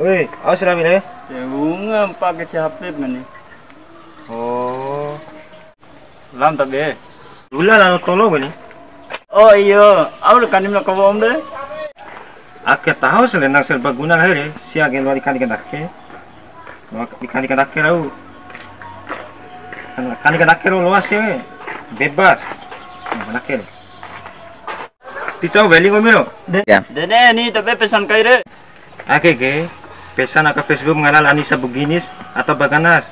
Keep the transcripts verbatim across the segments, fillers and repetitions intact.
Woi, awas rawi re. Ya, bunga pakai C H P mani. Oh. Lam ta be. Lula lalo tolo bani. Oh iyo, au le kani mena kowo ombe. Ake taho selendang serbaguna lahe re, sia ke loa di kani kandake. Loa di kani kandake rau. Kani kandake rau loa se bebas. Nah, kandake re. Ti cau weli nggomi ro? De, ya. Dede ni tapi pesan kai re. Ake ke, pesan aka Facebook ngala la Anisa Buginis atau Baganas.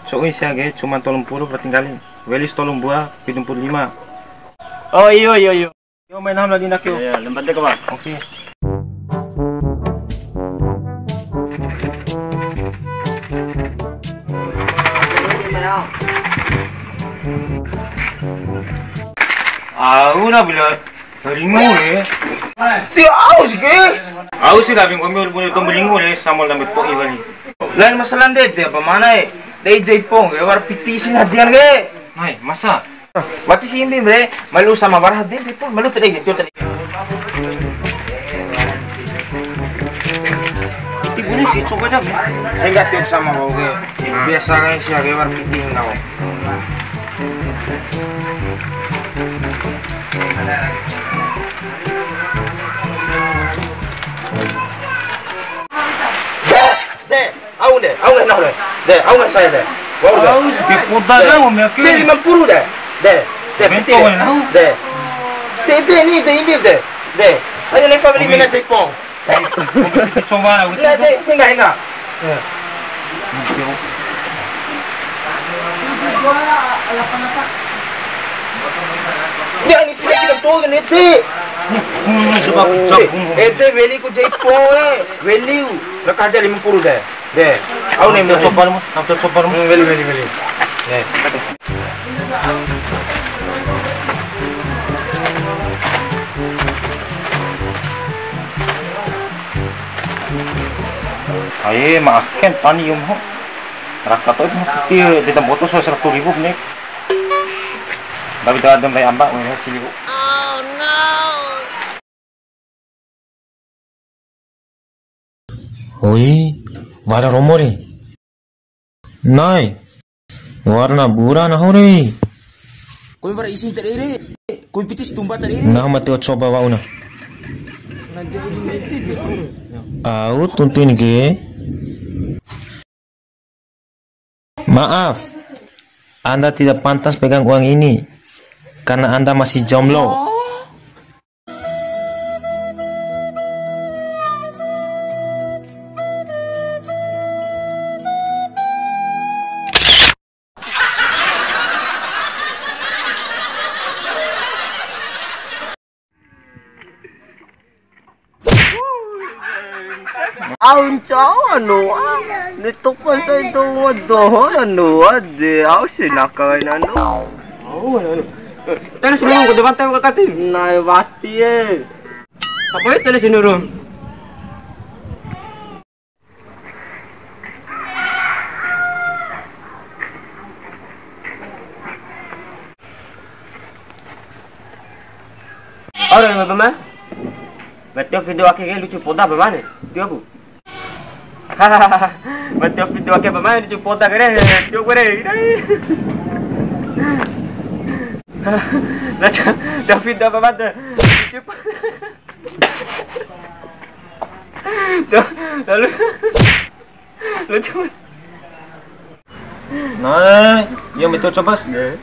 So'i sia ke cuma tolu mpuru pertinggalin. Weli tolu mbua pidu mpuru lima. Oh iyo iyo iyo. Yo main ham lagi nak yo. Iya, iya, lempat deh, Bang. Oke. Au na bila ringu e. Ti au si ke. Au si rabi nggomi ulu bune to ringu e, sama lambe to iwali. Lain masalah ndede apa mana e? Dei jaipong e, wara piti si na hadian ke. Nai, masa? Wati si imbi bre, malu sama wara hadian ke pun, malu tadi gitu tadi. Ti bune si coba aja. Enggak tiok sama bau ke. Biasa kan si hari wara piti enggak. De, de, au de, au de, nahu de. De, au de, saya de. Wau de. Au, de, poda de, de, nggomi ake. De, lima puluh de. De, de, bento piti de. Nahu. De. De, de, ni, de, ini de. De. Ayo, lefa beli mina jaipong. Coba lah, gitu. Enggak, deh, enggak, enggak. Ya. Ya, ini punya kita tuh, ini, deh. Hmm, coba, coba. Eh, deh, weli ku jaipong, eh. Weli, raka aja lima puluh deh. Deh. Au nih, coba, coba. Hmm, weli, weli, weli. Deh. Ae, ma ake ntau ni, yum, ho. Raka to'i piti, de tamboto so seratus ribu ne. Tapi da adem rai amba, weh, sili. Oi, wara romo re. Nai, warna bura nahu re. Koi wara isin tadi re. Koi piti si tumba tadi re. Nahu ma tio coba wa'u na. Nanti aja nanti dia. Au tuntuin ke. Maaf, Anda tidak pantas pegang uang ini karena Anda masih jomblo. Au ncau anu, ah, ni topan sai dou doho anu, ade, au si naka kain anu. Au, anu. Terus lu ke depan tembok kati. Nai wati e. Apa itu terus nurun? Ore, Bama. Ba tio video ake ke lucu poda, Bama, ne? Tio ku. Ba tio video ake, Bama, lucu poda ke re. Tio ku re. Lah, tio video, Bama, tuh. Lucu poda. Tuh, lalu lucu. Nah, yang betul coba. Nggih.